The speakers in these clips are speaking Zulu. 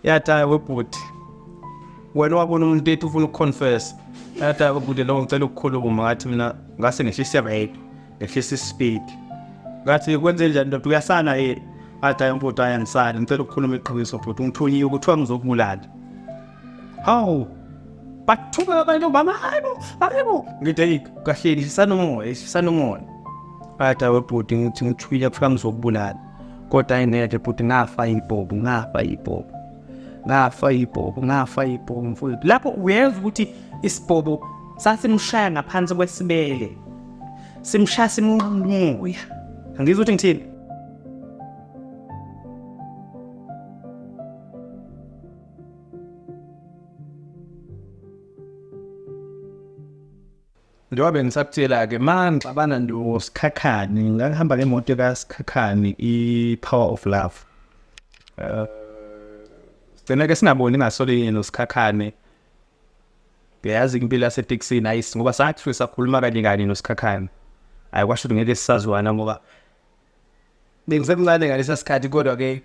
Yathi hayi webhuti, wena wabona umuntu ethi ufuna ukuconfess. Yathi hayi webhuti, lo ngicela ukukhuluma. Ngathi mina ngase ngehlise rate, ngehlise ispeed. Ngathi kwenze njani ndoda, uyasana yini? Ngathi hayi bhuti, hayi angisani, ngicela ukukhuluma iqiniso bhuti, ngithunyiwe kuthiwa ngizokubulala. Hawu, bathuka abantu mama, hayibo hayibo. Ngithi hey, kahleni, hlisana umoya, hlisana umoya. Ngathi hayi webhuti, ngithi ngithunyiwe kuthiwa ngizokubulala. Kodwa hayi ngeke bhuti, ngafa ibhobo, ngafa ibhobo, ngafa ibhobo, ngafa ibhobo mfowethu. Lapho uyezwa ukuthi isibhobo sasimshaya ngaphansi kwesibele, simshaya simnqamuya. Angizwa ukuthi ngithini. Njengoba bengisakutshela-ke ma ngixabana noSikhakhane, ngangihamba ngemoto kaSikhakhane, i-Power of Love. Sigcina-ke singaboni ngasolinye noSikhakhane. Ngiyazi impilo yasetekisini ayisi, ngoba sathi sakhuluma kanye kanye noSikhakhane. Hhayi kwasho ukuthi ngeke sisazwana ngoba bengisemncane ngalesa sikhathi, kodwa-ke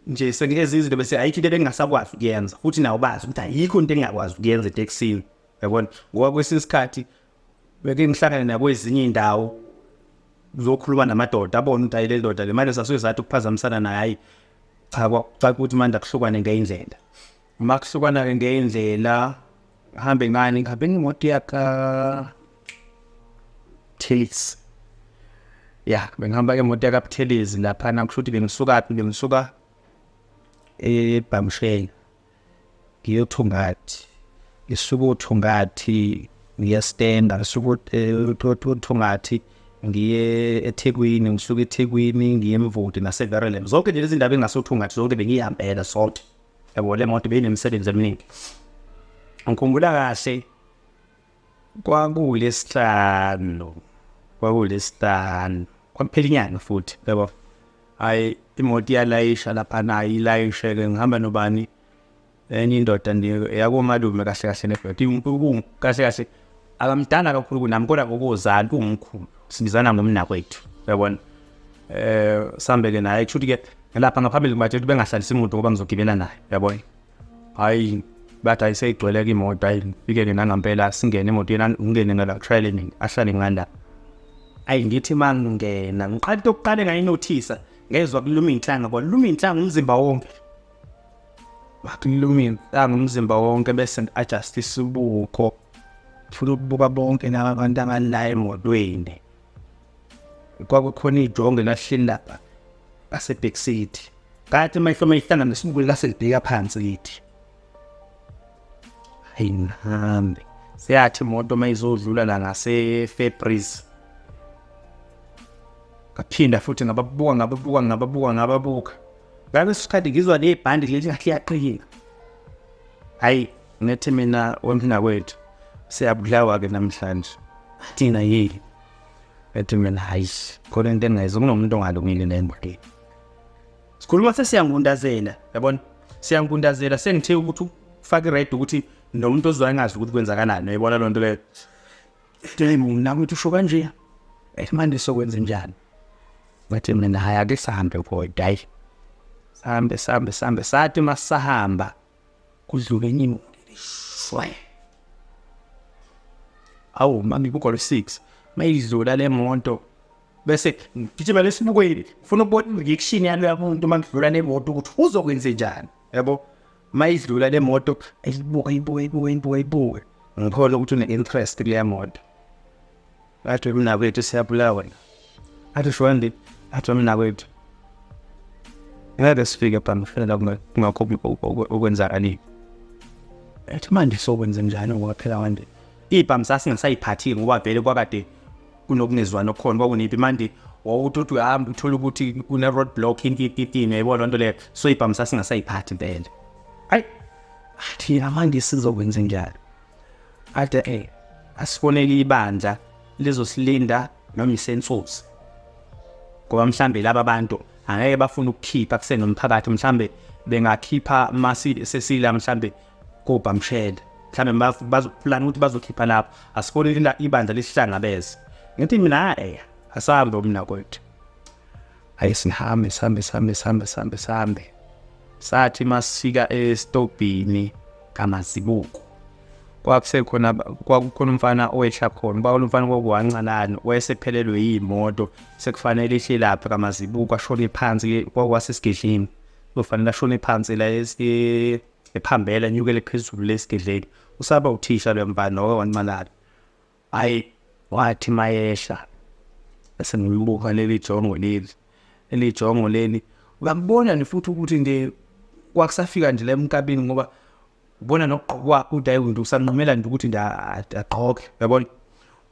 nje sengiyenza izinto bese ayikho into ebengingasakwazi ukuyenza, futhi nawo bazi ukuthi ayikho into engingakwazi ukuyenza etekisini. Yabona, ngoba kwesinye isikhathi beke ngihlangane nakwezinye iy'ndawo uzokhuluma namadoda, abone ukuthi hayi le ndoda le manje sasuke sathi ukuphazamisana naye. Hayi cha, kwakucaca ukuthi manje akuhlukane ngey'ndlela. Uma kuhlukana-ke ngey'ndlela, ngihambe ngani, ngihambe ngemoto yaka Buthelezi. Ya, bengihamba ngemoto yakaButhelezi laphana, kusho ukuthi bengisukaphi, bengisuka eBhamshela ngiye oThongathi, ngisuka oThongathi ngiye Stenda, ngisuka oThongathi ngiye eThekwini, ngisuka eThekwini ngiye eMvoti naseVerulam. Zonke nje lezi ndawo engasoThongathi zonke bengiyihambela zonke. Yabo, le moto beyinemisebenzi eminingi. Ngikhumbula kahle kwakulesihlanu, kwakulesihlanu, kwakuphela inyanga futhi, yabo. Hayi imoto iyalayisha laphana, ayilayishe-ke, ngihamba nobani, enye indoda nje yakomalume kahle kahle le kahle kahle akamdala kakhulu kunami, kodwa ngokozala uwumkhulu, sibizana ngomnakwethu, uyabona. Sambe-ke naye, kusho ukuthi-ke lapha ngaphambili ngibatshela ukuthi bengahlalisi imoto ngoba ngizogibela naye, uyabona. Hhayi bathi hayi seyigcwele-ke imoto, hhayi ngifike-ke nangampela singene emotweni, ngingene ngala trailing, ahlale ngala. Ayi ngithi uma ngingena ngiqala into yokuqala engayinothisa, ngezwa kuluma iy'nhlanga, kwaluma iy'nhlanga umzimba wonke. Wakuluma iy'nhlanga umzimba wonke bese ngi-adjust isibuko, ngifuna ukubuka bonke laba bantu abala emotweni. Kwakukhona ijonge lahleli lapha ngase-back seat. Ngathi amehlo uma ehlangana nesibuko lase libheka phansi kithi. Hayi ngihambe. Seyathi imoto uma izodlula la ngase-Fairbreeze. Ngaphinda futhi ngababuka ngababuka ngababuka ngababuka. Ngaleso sikhathi ngizwa nebhandi leli ngathi liyaqina. Hayi ngithi mina wemnakwethu siyabulawa-ke namhlanje. Thina yini? Ethi mina hayi khona into engayizwa, kunomuntu ongalungile la emotweni. Sikhuluma sesiyangundazela, yabona? Siyangundazela sengithe ukuthi ufake i-red ukuthi nomuntu ozoya engazi ukuthi kwenzakalani, uyayibona loo nto leyo. Ethi mina ukuthi usho kanje. Ethi manje sokwenza njani? Ngathi mina hayi ake sihambe kodwa hayi. Sihambe sihambe sihambe, sathi masahamba kudlule enye imoto. Shwe. Awu mami kugolo 6 mayidlula le moto bese ngigijima lesibukweni, ngifuna ukubona i-reaction yaloya muntu uma ngidlula le moto ukuthi uzokwenze njani, yabo. Mayidlula le moto ayibuke ibuke ibuke ibuke ibuke, ngikholwa ukuthi une-interest kuleya moto. Ngathi mnakwethu siyabulawa la. Athi shwandi, athi mnakwethu ngeke sifike phambi kungakho okwenzakalile. Ethi manje sokwenze njani ngoba phela manje iy'bhamu sasingasayiphathile ngoba vele kwakade kunokungezwani okukhona, kwakunephi manje wawuthi uthi uyahamba uthole ukuthi kune-road block ini uyayibona loo nto leyo, so iy'bhamu sasingasayiphathi vele. Ayi athi manje sizokwenze njani? Athi asibonele ibandla lizosilinda noma isensusi, ngoba mhlambe laba bantu angeke bafune ukukhipha kusenomphakathi, mhlambe bengakhipha masi sesila mhlambe kobhamshela, mhlambe bazoplana ukuthi bazokhipha lapho, asibonele ibandla lisihlangabeze. Ngithi mina asambe mina kwethu. Hayi sihambe sihambe sihambe sihambe sihambe sihambe. Sathi masifika esitobhini kaMazibuko, kwakusekhona kwakukhona umfana owehla khona, kwakula umfana kwakuwancalane wayesephelelwe yimoto, sekufanele ehle lapha kaMazibuko ashone phansi, kwakwasesiGedleni, kufanele ashone phansi la ephambela enyukele phezulu lesigedleni. Usaba uthisha lo mfana owanqalala. Hayi, wathi mayehla bese ngimbuka leli jongo leli, leli jongo leli uyakubona nje futhi ukuthi nje kwakusafika nje la emkabini, ngoba ubona nokugqoka kwakhe ukuthi hayi nje usanqumela nje ukuthi nje agqoke, uyabona.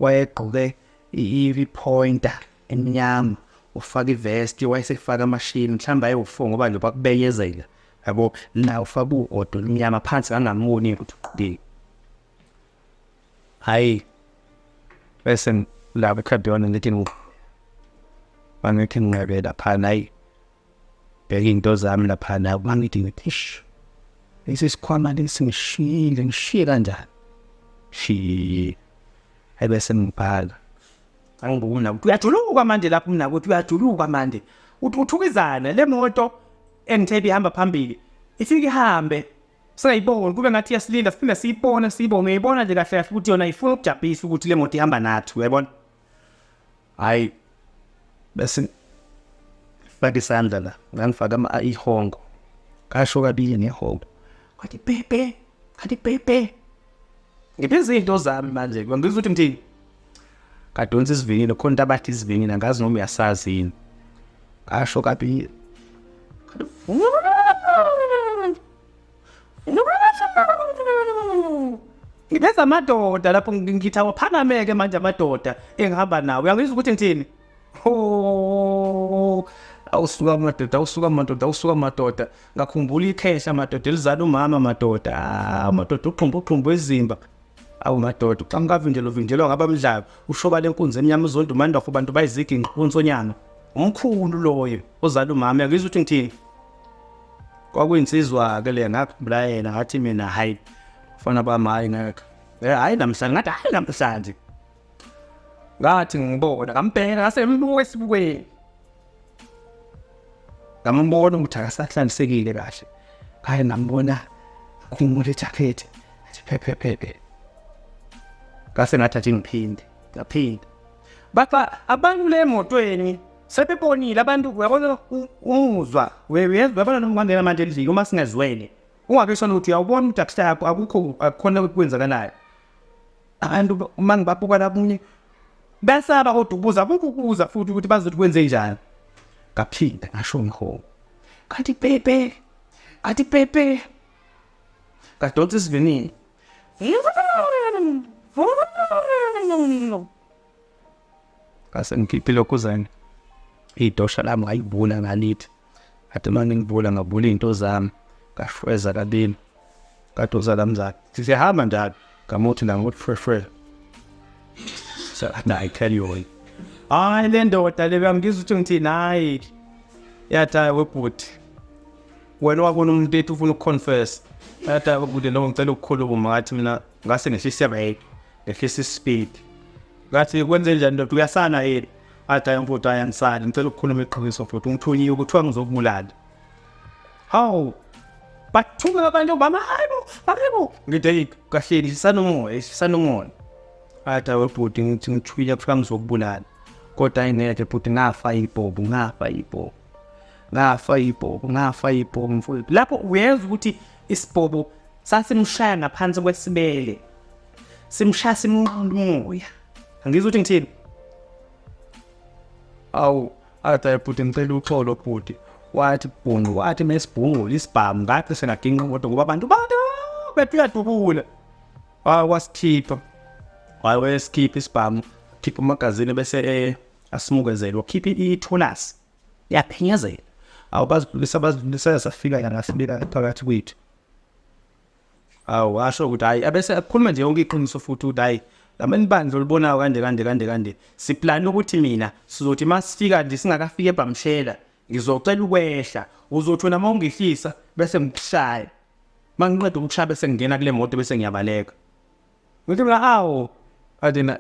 Wayegqoke i-pointer emnyama, ufaka ivesti, wayesefaka amashini mhlawumbe ayewu-4 ngoba nje kwakubenyezela, yabo. La ufaka ugodo olunyama phansi, ngangamboni ukuthi ugqokile. Hayi, bese la ekhadiyona ngithi bangithi nginqebe laphana, hayi bheka iy'nto zami laphana, bangithi ngithi ish, lesi sikhwama lesi ngishiyile, ngishiye kanjani? Shiye. Hayi, bese ngibhala. Angibona ukuthi uyajuluka manje lapho mina, ukuthi uyajuluka manje. Uthi uthukizana le moto engithe ihamba phambili, ifike ihambe singayiboni, kube ngathi iyasilinda, siphinde siyibone, siyibone, uyayibona nje kahle kahle ukuthi yona ifuna ukujabhisa ukuthi le moto ihamba nathi, uyayibona. Hayi, bese faka isandla la, ngangifaka ama ihongo, ngasho kabili ngehongo, kwathi pepe, kwathi pepe, ngiphiza izinto zami manje, ngizwa ukuthi ngithini. Kadonsa isivinini, khona into abathi isivinini, angazi noma uyasazi yini. Ngasho kabili. Ngiveza amadoda lapho, ngithi awaphakameke manje amadoda engihamba nawo, uyangizwa ukuthi ngithini? Oh, awusuka madoda, awusuka madoda, awusuka madoda. Ngakhumbula ikhehla madoda elizala umama madoda. Ah, madoda uqhumbu uqhumbu ezimba. Awu madoda, uqhamuka vinjelo vinjelwa ngabamdlayo. Ushoba lenkunzi emnyama uzonda umandorho bantu bayiziginqi unsonyana. Umkhulu loyo ozala umama, uyangizwa ukuthi ngithini? Kwakuyinsizwa ke le, ngakhumbula yena, ngathi mina hayi fana bami, hayi ngeke. Hayi namhlanje, ngathi hayi namhlanje. Ngathi ngibona ngambheka ngase ngibuka esibukweni. Ngambona ukuthi akasahlalisekile kahle. Hayi ngambona khumula ijakhethi. Athi phephe phephe. Ngase ngathi athi ngiphinde, ngaphinda. Baxa abantu le emotweni sebebonile abantu, uyabona umuzwa uyezwa, uyabona noma ungangena manje endlini uma singezwene ungabisona ukuthi uyawubona ukuthi akuhlakho akukho akukhona okwenzakalayo. Abantu uma ngibabuka labunye besaba kodwa ukubuza, akukho ukubuza futhi ukuthi bazothi kwenze njani. Ngaphinda ngasho ngihongo, ngathi pepe, ngathi pepe, ngadonsa isivinini. Ngase ngikhiphe ilokhuzane, idosha lami ngayivula ngalithi, ngathi uma ngivula ngavula iy'nto zami, ngashweza kabili, ngadosa la mzala, siyahamba njalo, ngamuthi la ngokuthi shweshwe. So I tell you, hayi le ndoda le, uyangizwa ukuthi ngithini? Hayi, yathi hayi webhuti, wena wabona umuntu ethi ufuna ukuconfess, yathi hayi webhuti lo ngicela ukukhuluma. Ngathi mina ngase ngehlise rate, ngehlisa ispeed, ngathi kwenze njani ndoda, uyasana yini? Athi hayi mfowethu, hayi angisani, ngicela ukukhuluma iqiniso futhi, ngithunyiwe kuthiwa ngizokubulala. Hawu, bathuka abantu bama, hayibo hayibo. Ngithi hey, kahleni, hlisana umoya, hlisana umoya. Athi hayi bhuti, ngithi ngithunywe kuthiwa ngizokubulala, kodwa hayi ngeke bhuti, ngafa ibhobo, ngafa ibhobo, ngafa ibhobo, ngafa ibhobo mfowethu. Lapho uyezwa ukuthi isibhobo sasimshaya ngaphansi kwesibele, simshaya simnqanda umoya, angizwa ukuthi ngithini. Awu, athi hayi bhuti, ngicela uxolo bhuti. Wathi bhunqu, wathi mesibhungula isibhamu, ngathi sengaginqa kodwa ngoba abantu bantu bethu uyadubula. Hayi wasikhipha, hayi wesikhipha isibhamu, khipha umagazini bese asimukezele, wakhipha ithulasi yaphenyezela. Awu bazidlulisa, bazidlulisa, safika ngasibika phakathi kwethu. Awu washo ukuthi hayi, abese akhuluma nje yonke iqiniso futhi ukuthi hayi lamani bandla olibonayo kanje kanje kanje kanje, siplana ukuthi mina sizothi masifika nje singakafiki eBhamshela ngizocela ukwehla, uzothi wena mawungehlisa bese ngikushaya, mangiqeda ukushaya bese ngingena kule moto bese ngiyabaleka. Ngithi mina awu, athi na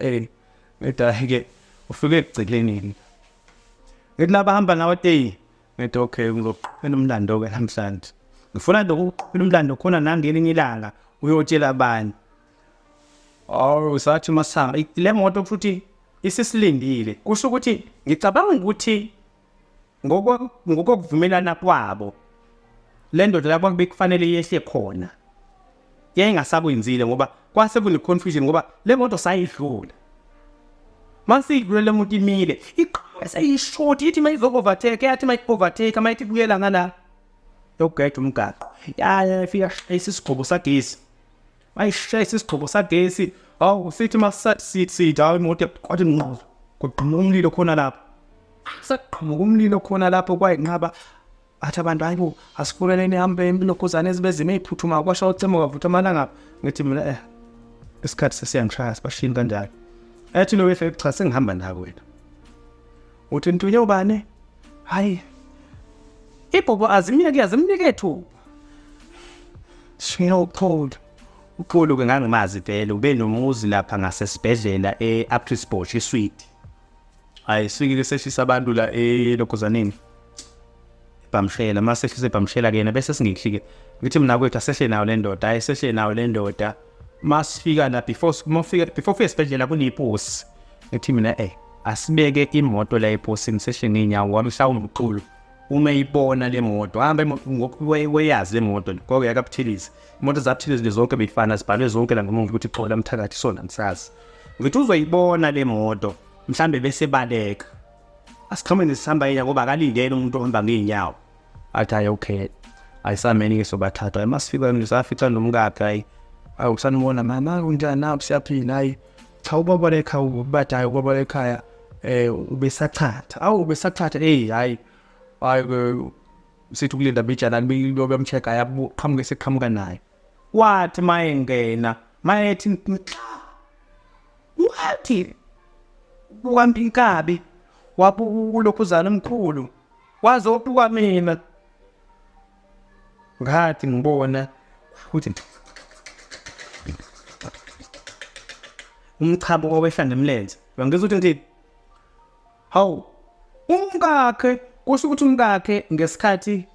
ngithi hayi ke ufike ekugcineni. Ngithi laba hamba nawe teyi, ngithi okay ngizoqhubela umlando ke namhlanje. Ngifuna lokuqhubela umlando khona nangelinye ilanga uyotshela abanye. Awu sathi masanga le moto futhi isisilindile. Kusho ukuthi ngicabanga ukuthi ngokokuvumelana kwabo le ndoda lapho bekufanele yehle khona yayingasakwenzile ngoba kwase kune-confusion ngoba le moto sayidlula masiyidlula le moto imile iqhamuka seyishoti ithi mayizo-overtake yathi mayi-overtake mayithi buyela ngala yokugeja umgaqo yaya ifika shayisa isigxobo sagesi mayishayisa isigxobo sagesi hawu sithi masathi sithi hawu imoto kwathi ngqo kugquma umlilo khona lapho saqhamuka umlilo khona lapho kwayinqaba athi abantu hayi bo asifuneleni hambe ilokhuzane ezibezime ey'phuthuma kwasha ucimo kavutha amalanga ngithi mina eh isikhathi sesiyangishaya sibashini kanjalo ethi lo wehle cha sengihamba nawe wena uthi ntunye ubani hayi ibhobo azimnike azimnike thuba Shinga uxolo uxolo ke ngangimazi vele ube nomuzi lapha ngasesibhedlela e-Aptrisbosch eSwidi Hayi sifikile sehlisa abantu la elokhuzaneni. Bhamshela mase sehlise bhamshela ke yena bese singehlike. Ngithi mina kwethu asehle nayo le ndoda, hayi sehle nayo le ndoda. Masifika la before mafika before fika esibhedlela kuneposi. Ngithi mina eh asibeke imoto la eposini sehle ngeenyawo ngoba mhlawumbe uxulu uma eyibona le moto hamba weyazi le moto ngoba yakaButhelezi imoto zaButhelezi zonke beyifana zibhalwe zonke la ngemuva ukuthi xola mthakathi sona ngisazi ngithi uzoyibona le moto mhlambe bese baleka asixhumene sihamba yena ngoba akalindele umuntu ohamba ngeenyawo athi hayi okay ayisameni ke sobathatha hayi masifika nje safica nomkakhe hayi awu sanibona mama kunjani na siyaphila hayi cha ubaba lekhaya ubathi hayi ubaba lekhaya eh ubesachatha awu ubesachatha hey hayi hayi sithi ukulinda mbijana bemcheck ayabuqhamuke seqhamuka naye wathi mayengena mayethi wathi buka inkabi wabuka ulokhuzana omkhulu wazobuka mina ngathi ngibona ukuthi umchamo owehla ngemlenze uyangizwa ukuthi ngithini hawu umkakhe kusho ukuthi umkakhe ngesikhathi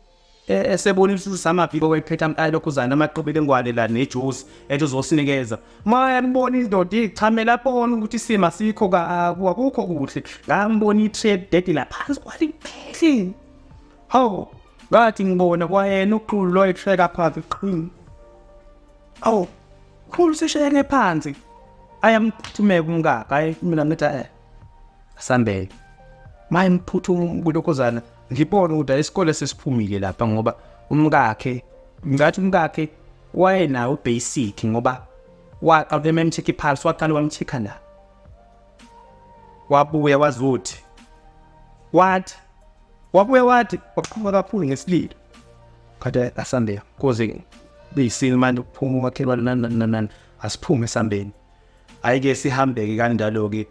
e, esebona isusu samaviko wayephethe alokhuzana amaqebelengwane la nejuice ethi uzosinikeza mayambona indoda ichamela bona ukuthi isimo asikho akukho kuhle ngambona i-trade dead la phansi kwaliphehli hawu ngathi ngibona kwayena uqulu lo etreka phansi qhing awu khulu sishayeke phansi ayamphuthumeka umkakhe hayi mina ngithi eh asambele maye mphuthume kulokhuzana ngibona ukuthi isikole sesiphumile lapha ngoba umkakhe ngathi umkakhe wayenawo basic ngoba waqala ememcheck ipulse waqala wamcheck la wabuya wazuthi wathi wabuya wathi waqhuma kakhulu ngesililo kade asambeni koze beyisini manje ukuphuma umakhelwane nani nani nani asiphume esambeni Hhayi-ke sihambe-ke kanjalo-ke.